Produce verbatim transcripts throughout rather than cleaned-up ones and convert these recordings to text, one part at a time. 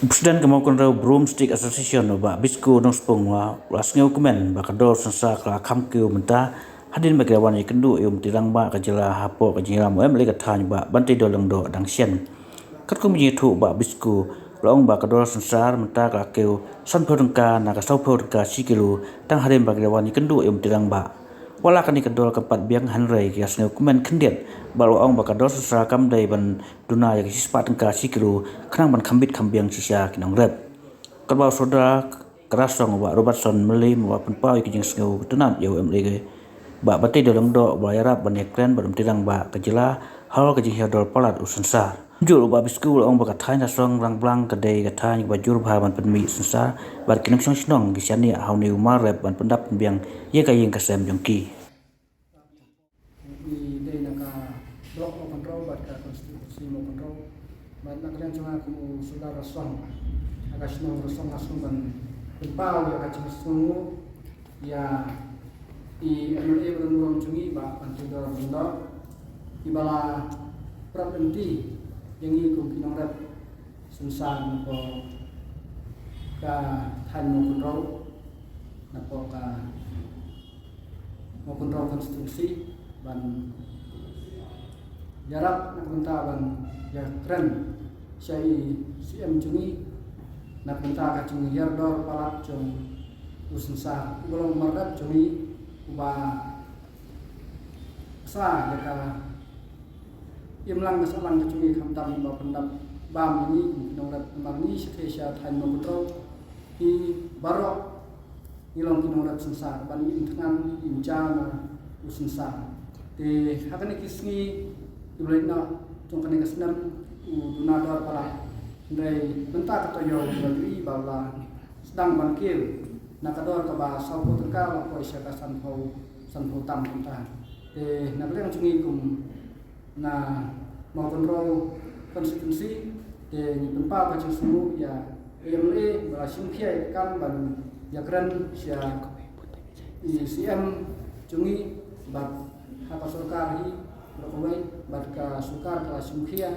U President ka Mawkynrew Broom Stick Association, u Bah Bisku Nongspung, u la sngewkmen ba ka dor synsar ka la kham kiew mynta hadien ba ki la wan ïakynduh ïa u Myntri Rangbah ka jylla hapoh ka jingïalam u M L A ka thaiñ, Bah Banteidor Lyngdoh, dang shen. Katkum ka jingïathuh, u Bah Bisku u la ong ba ka dor synsar mynta ka la kiew sanphew tyngka na ka sawphew tyngka shi kilo tang hadien ba ki la wan ïakynduh ïa u Myntri Rangbah. Wat la kane ka dor kam pat biang, hynrei ki la sngewkmen khyndiat bad u la ong ba ka dor synsar kam dei ban duna ïa ka shispah tyngka shi kilo khnang ban kham bit kham biang shisha ki nongrep. Katba u Sordar ka Rasong, u Bah Robertson Myllie, u la pynpaw ïa ka jingsngew ka tnat ïa u M L A, Bah Banteidor Lyngdoh, u la ïarap ban ïakren bad u Myntri Rangbah ka jylla halor ka jinghiar dor palat u synsar. Kumjuh, u Bah Bisku u la ong ba ka thaiñ Rasong Rangblang ka dei ka thaiñ kaba jur bha ban pynmih synsar, bad ki nongshong shnong ki shaniah ha une u mar rep ban pyndap pynbiang ïa ka ïing ka sem jong ki. Ngi dei na ka Block Mawkynrew bad ka Constituency Mawkynrew. Bad na ka liang jong nga kum u Sordar Rasong, ha ka shnong Rasong nga sngewbha ban pynpaw ïa ka jingsngewnguh ïa i M L A ba donburom jong ngi, Bah Banteidor Lyngdoh, iba la prap lynti ïa ngi kum ki nongrep synsar napoh ka thaiñ Mawkynrew, napoh ka Mawkynrew Constituency, ban ïarap na ka bynta ban ïakren sha i C M jong ngi na ka bynta ka jinghiar dor palat jong u synsar, uba long u mar rep jong ngi, uba sa ïa ka imlang ka sahlang ka jong ngi, khamtam ba pyndap bam ïa ngi kum ki nongrep, namar ngi sha thaiñ Mawkynrew, ngi baroh ngi long ki nongrep synsar, bad ngi im thngan im ja na u synsar. Te ha kane ki sngi kiba la leit noh jong kane ka snem, u duna dor palat. Hynrei mynta ka taïew ba la ri ba la sdang ban kiew na ka dor kaba sawphew tyngka, la poi sha ka sanphew, sanphew tam mynta. Te na ka liang jong ngi kum na Mawkynrew Constituency, te ngi pynpaw ka jingsngewnguh ïa i M L A ba la shim khia ïa ka kam ban ïakren sha i C M jong ngi, bad ha ka sorkar hi baroh kawei, bad ka sorkar ka la shim khia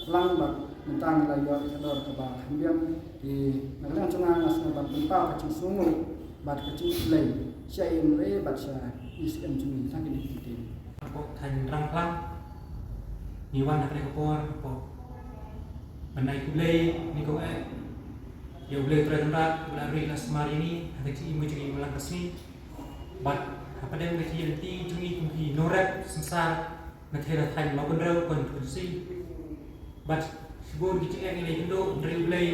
lang, bad mynta ngi la ïoh ïa ka dor kaba kham biang. Te na ka liang jong nga, nga sngewbha ban pynpaw ka jingsngewnguh bad ka jingkhublei sha i M L A bad sha i C M jong ngi. Tang kine ki ktien. Hapoh thaiñ Rangblang, ngi wan ha kane ka por hapoh ban ai khublei, ngi khublei ïa U Blei Trai Kynrad uba la ri la sumar ïa ngi ha ka jingim jong ngi man la ka sngi. Bad hapdeng ka jingïaid lynti jong ngi kum ki nongrep synsar na thaiñ, na thaiñ Mawkynrew Constituency, bad shibun ki jingeh ngi la ïakynduh, hynrei U Blei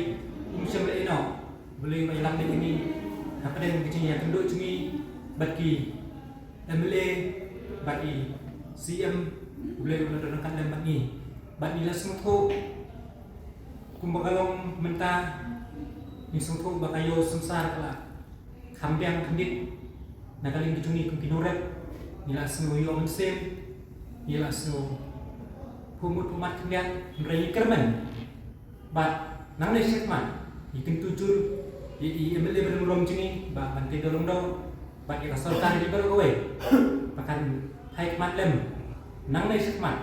um shym la ïehnoh. U Blei uba ïalam ïa ngi hapdeng ka jingïakynduh jong ngi bad ki M L A bad i C M, U Blei un don ryngkat lem bad ngi. Bad ngi la sngewthuh kumba ka long mynta, ngi sngewthuh ba ka ïew synsar ka la kham biang khyndiat na ka liang ka jong ngi kum ki nongrep. Ngi la sngew ïoh mynsiem, ngi la sngew phuh mut phuh mat khyndiat, hynrei ngi kyrmen. Bad nangne shakhmat ngi kyntu jur ïa i M L A ba donburom jong ngi, Bah Banteidor Lyngdoh, bad ïa ka sorkar jong ngi baroh kawei ba kan phai khmat lem nangne shakhmat,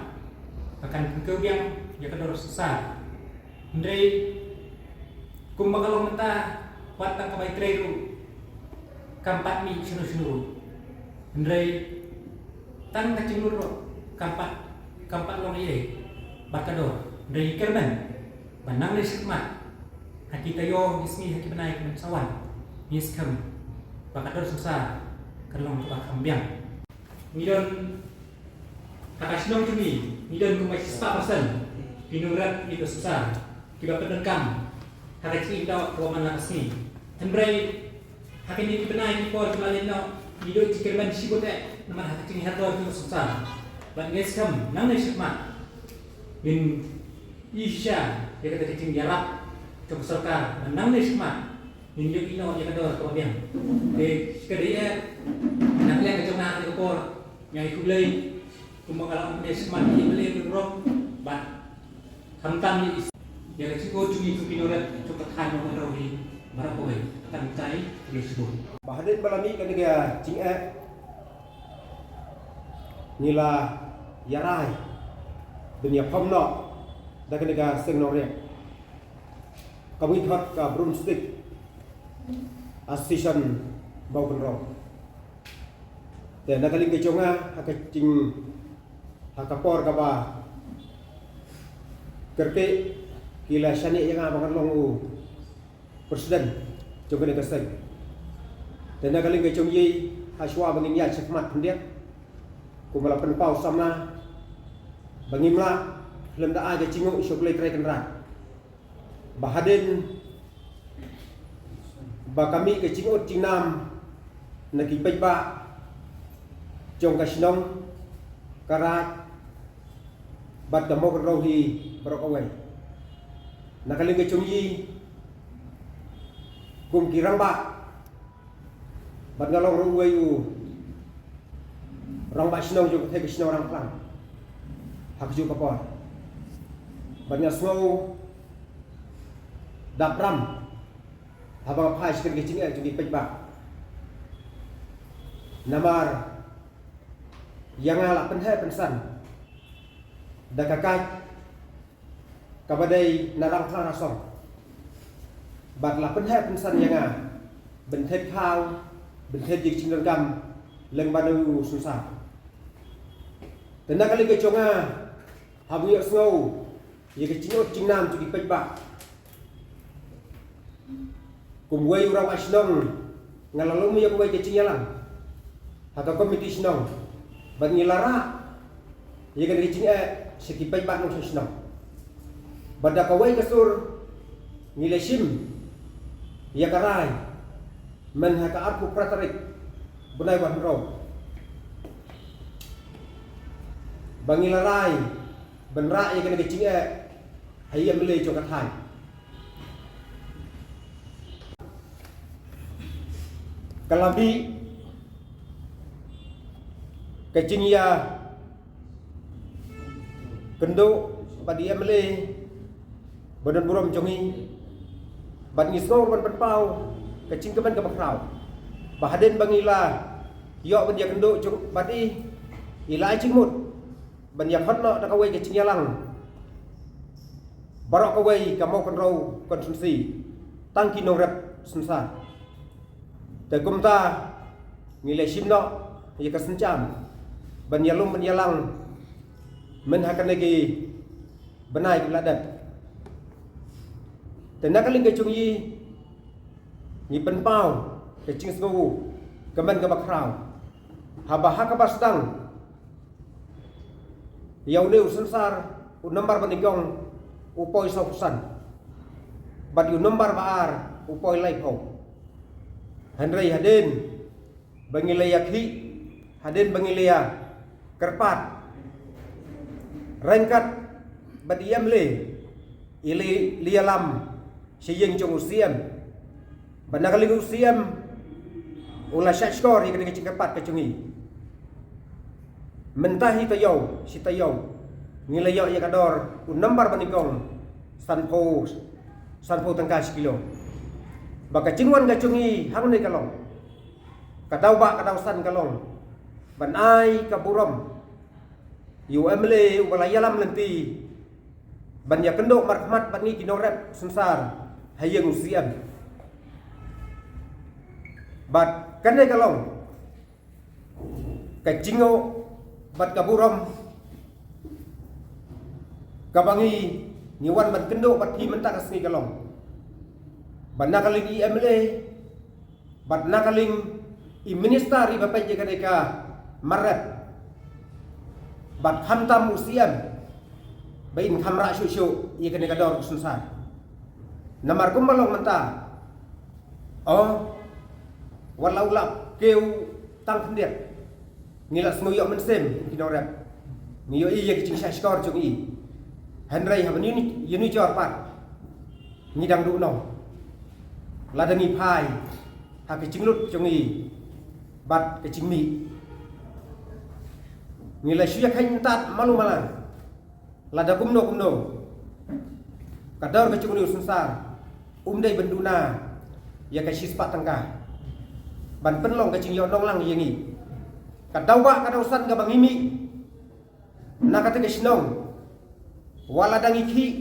ba kan pynkiew biang ïa ka dor synsar. Hynrei kumba ka long mynta, wat tang ka bai trei ruh kam pat mih shano shano ruh. Hynrei tang ka jinglut ruh kam pat, kam pat long ei ei bad ka dor. Hynrei ngi kyrmen ba nangne shakhmat, ha ki taïew ki sngi, ha ki bnai ki ban sa wan, ngi skhem ba ka dor synsar kan long kaba kham biang. Ngi don ha ka shnong jong ngi, ngi don kumba shispah percent ki nongrep, ki nongsynsar kiba pyndonkam ha ka jingim doh kaba man la ka sngi. Hynrei ha kine ki bnai ki por kiba la leit noh, ngi don jingkyrmen shibun eh namar ha ka jinghiar dor jong ka synsar. Bad ngi skhem nangne shakhmat ngin ïa shisha ïa kata ka jingïarap jong ka sorkar, bad nangne shakhmat ngin ïoh ïehnoh ïa ka dor kaba biang. Te ka dei eh, na ka liang ka jong nga ha kane ka por, nga ai khublei kumba ka la ong, nangne shakhmat ïa i M L A ba donburom, bad khamtam ïa i, ïa ka jingkyrkhu jong ngi kum ki nongrep jong ka thaiñ Mawkynrew hi baroh kawei. Tang kaei, khublei shibun. Ba hadien ba la mih kane ka jingeh, ngi la ïa rai ban ïa pom noh da kane ka seng nongriat. Ka mih thot ka Broomstick Association Mawkynrew. Te na ka liang ka jong nga ha ka jing, ha ka por kaba kyrkieh ki la shaniah ïa nga ba ngan long u president jong kane ka seng. Te na ka liang ka jong ngi, ha shuwa ba ngin ïaid shakhmat khyndiat, kumba la pynpaw samla, ba ngim lah lem da ai ka jingnguh sha U Blei Trai Kynrad. Ba hadien ba ka mih ka jingud jingnam na ki paidbah jong ka shnong, ka raid bad ka Mawkynrew hi baroh kawei. Na ka liang ka jong ngi kum ki rangbah, bad nga long ruh uwei u rangbah shnong jong ka thei ka shnong Rangphlang ha kajuh ka por. Bad nga sngew dap ram haba nga phai sha kane ka jingeh jong ki paidbah. Namar ïa nga la pynheh pynsan da ka kait kaba dei na Rangphlang Rasong. Bad la pynheh pynsan ïa nga ban thied thaw, ban thied ïa ka jingdonkam lyngba u synsar. Te na ka liang ka jong nga, haba nga ïohsngew ïa ka jingud jingnam jong ki paidbah, kum uwei u rangbah shnong, nga la lum ïa kawei ka jingïalang ha ka komiti shnong, bad ngi la rah ïa kane ka jingeh sha ki paidbah nongshong shnong. Bad da kawei ka sur ngi la shim ïa ka rai, myn ha ka arphew phra tarik bnai ba hynriew, ba ngi la rai ban rah ïa kane ka jingeh ha i M L A jong ka thaiñ. Ka la mih ka jingïakynduh bad i M L A ba donburom jong ngi, bad ngi sngew ruh ban pynpaw ka jingkmen kaba khraw ba hadien ba ngi la ïoh ban ïakynduh jong bad i, i la ai jingmut ban ïakhot noh da kawei ka jingïalang baroh kawei ka Mawkynrew constituency, tang ki nongrep synsar. Te kumta ngi la shim noh ïa ka sienjam ban ïalum ban ïalang myn ha kane ki bnai ki la dep. Te na ka liang ka jong ngi, ngi pynpaw ka jingsngew kmen kaba khraw haba ha kaba sdang ïa une u synsar, u nombar ba nyngkong u poi sawphew san, bad u nombar ba ar u poi laiphew. Hynrei hadien ba ngi la ïakhih, hadien ba ngi la ïakyrpad ryngkat bad i M L A, i la ïalam sha ïing jong u C M. Bad na ka liang u C M u la shah shkor ïa kane ka jingkyrpad ka jong ngi. Mynta hi taïew shi taïew ngi la ïoh ïa ka dor u nombar ba nyngkong, sanphew, sanphew tyngka shi kilo. Ba ka jingwan ka jong ngi hangne ka long, ka daw ba ka daw san ka long ban ai ka burom ïa u M L A uba la ïalam lynti ban ïakynduh markhmat bad ngi ki nongrep synsar ha ïing u C M. Bad kane ka long ka jingnguh bad ka burom kaba ngi, ngi wan ban kynduh bad phi mynta ka sngi ka long ba na ka liang i M L A bad na ka liang i minister iba peit ïa kane ka mar rep, bad khamtam u C M, ba in kham rah shuh shuh ïa kane ka dor ka synsar. Namar kumba long mynta, o, wat la u lap kiew tang khyndiat, ngi la sngew ïoh mynsiem ki nongrep, ngi ïohi ïa ka jingshah shkor jong i. Hynrei haba ngi ïa ngi jor pat, ngi dang duh noh lada ngi phai ha ka jinglut jong ngi bad ka jingmih. Ngi la shu ïa kheiñ tat malu malang, lada kumno kumno ka dor ka jong une u synsar um dei ban duna ïa ka shispah tyngka ban pynlong ka jingïoh nonglang ïa ngi. Ka daw ba ka daw san kaba ngi mih na kata ka shnong, wat lada ngi khih,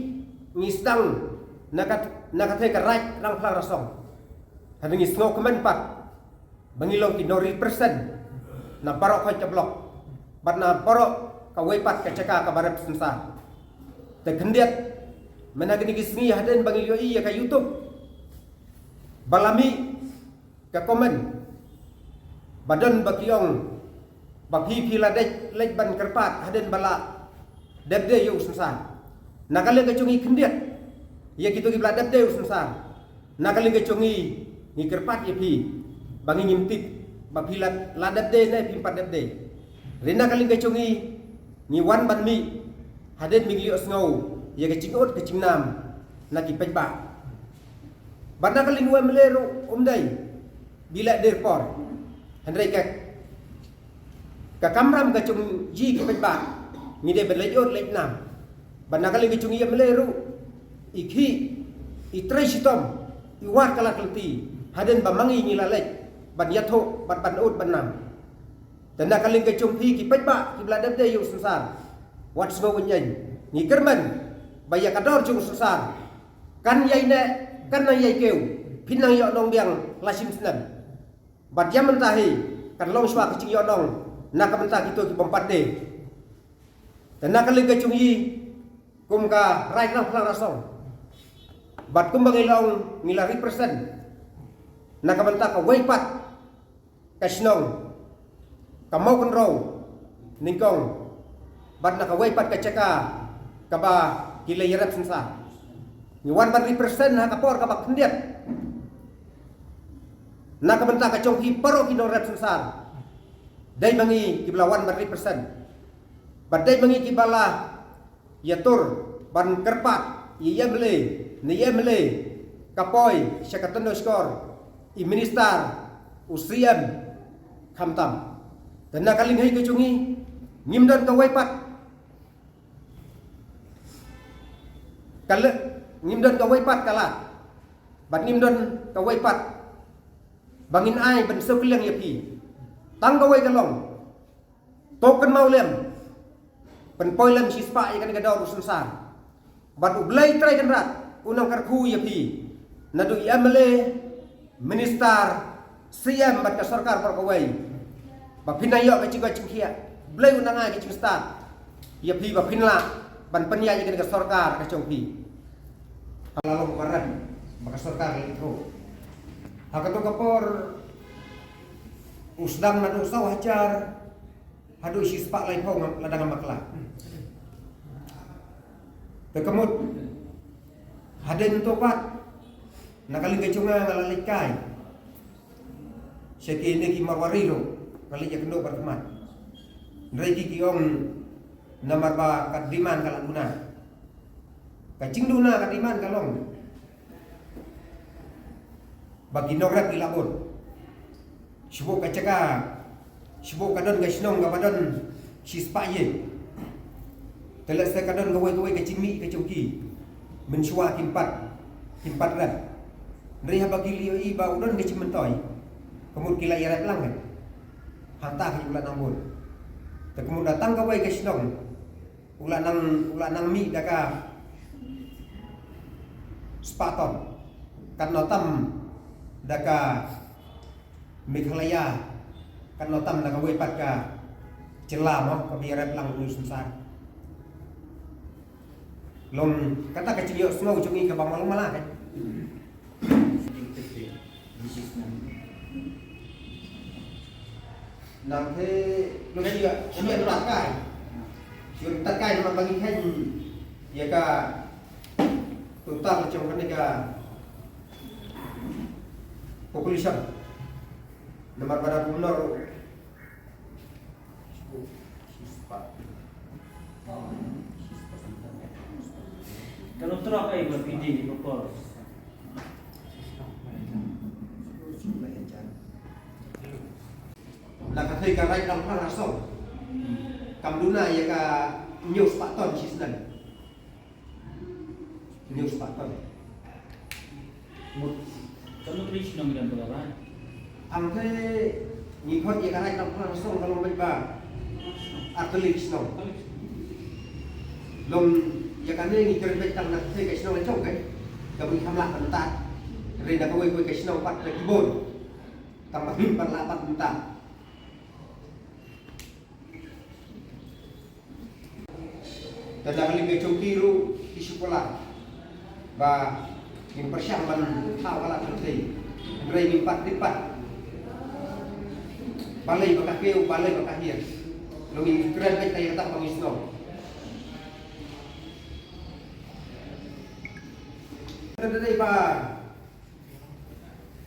ngi sdang na kat, na ka thei ka Raid Rangphlang Rasong. Hynrei ngi sngewkmen pat ba ngi long ki nongrepresent na baroh khoit ka block bad na baroh kawei pat ka jaka kaba rep synsar. Te khyndiat mynta kine ki sngi hadien ba ngi ïohi ïa ka YouTube ba la mih ka comment ba don ba ki ong ba phi phi la dei leit ban kyrpad hadien ba la dep dei ïa u synsar. Na ka liang ka jong ngi khyndiat ïa kito kiba la dep dei u synsar. Na ka liang ka jong ngi ngi kyrpad ïa phi ba ngi ngim tip ba phi la la dep dei ne phim pat dep dei. Hynrei na ka liang ka jong ngi ngi wan ban mih hadien ba ngi ïohsngew ïa ka jingud ka jingnam na ki paidbah. Bad na ka liang u MLA ruh um dei ba la dei por. Hynrei ka ka kamram ka jong ngi ki paidbah ngi dei ban leit ud leit nam. Bad na ka liang ka jong ngi MLA ruh i khih i trei shitom i wad ka lad ka lynti hadien ba ma ngi ngi la leit ban ïathuh bad ban ud ban nam. Te na ka liang ka jong phi ki paidbah kiba la dep dei ïa u synsar, wat sngew wynïeng. Ngi kyrmen ba ïa ka dor jong u synsar kan ïai neh kan nang ïai kiew, phin nang ïoh nongbiang la shim snem. Bad ïa mynta hi kan long shuwa ka jingïohnong na ka bynta kito ki bym pat dei. Te na ka liang ka jong ngi kum ka Raid Rangphlang Rasong bad kumba ngi long ngi la represent na ka bynta kawei pat ka shnong ka Mawkynrew nyngkong bad na kawei pat ka jaka kaba ki la ïarep synsar. Ngi wan ban represent ha ka por kaba khyndiat na ka bynta ka jong ki baroh ki nongrep synsar. Dei ma ngi kiba la wan ban represent bad dei ma ngi kiba la ïatur ban kyrpad ïa i MLA ne i MLA ka poi sha ka tnat shkor, i minister, u CM khamtam. Te na ka liang hi ka jong ngi ngim don kawei pat ka leh, ngim don kawei pat ka lad bad ngim don kawei pat ba ngin ai ban sngewkylliang ïa phi. Tang kawei ka long to kynmaw lem, pynpoi lem shispah ïa kane ka dor u synsar. Bad U Blei Trai Kynrad un nang kyrkhu ïa phi naduh i MLA, minister, CM bad ka sorkar baroh kawei ba phin nang ïoh ka jingkoit jingkhiah. U Blei un nang ai ka jingstad ïa phi ba phin lah ban pynïaid ïa kane ka sorkar ka jong phi. Ha la long ka rem ba ka sorkar ka leit through ha kato ka por u sdang naduh saw hajar haduh shispah laiphew lada ngam bakla. Te ka mut hadien to pat na ka liang ka jong nga nga la leit kai sha kine ki Marwari ruh, nga leit ïakynduh bad ki mat. Hynrei ki ki ong namar ba ka demand ka la duna. Ka jingduna ka demand ka long ba ki nongrep ki la bun. Shuh ka jaka, shuh ka don ka shnong kaba don shispah ïing. Te lehse ka don kawei kawei ka jingmih ka jong ki. Mynshuwa kim pat, kim pat rep. Hynrei haba ki la ïohi ba u don ka jingmyntoi, ka mut ki la ïarep lang. Hangta ka jingla nang bun. Te ka mut da tang kawei ka shnong u la nang, u la nang mih da ka spah ton. Katno tam da ka Meghalaya, katno tam da kawei pat ka jylla mo kaba ïarep lang u synsar. Long kata ka jingïohsngew jong ngi kaba malu mala ka. Nang te lo sia sia tat kai. Sia tat kai namar ba ngi khein ïa ka total jong kane ka population. Namar ba da kumno ruh. Kalau terang ai ba phi dei di bapor. La ka thei ka Raid Rangphlang Rasong kam duna ïa ka hynñiew spah ton shi snem. Hynñiew spah ton. Mut, ka mut ri shnong ïa ka Raid. Hangtei ngi khot ïa ka Raid Rangphlang Rasong ka long beit ba artylli ki shnong. Long ïa kane ngi kren beit tang na ka thei ka shnong la jong kai. Ka bun kham lah ban tat. Ri na kawei kawei ka shnong pat da ki bun. Tang ba ngim pat lah pat ban tat. Te da ka lim ka chongki ruh ki shu pula ba ngin pyrshang ban thaw ka lad ka lynti. Hynrei ngim pat tip pat. Balei ba ka kiew, balei ba ka hiar. Long ngi kren beit ka ïa kata ba ngi sngew. Ka dei ba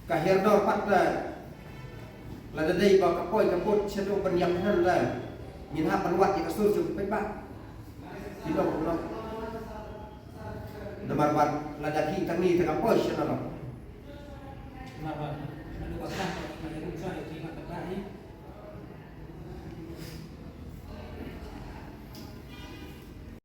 ka hiar dor pat da. Lada dei ba ka poi ka put sha dong ban ïap hynda ngin hap ban wad ïa ka sur jong peit ba. Ki long long. Namar ba lada ki tang ngi ta ka poi sha na long.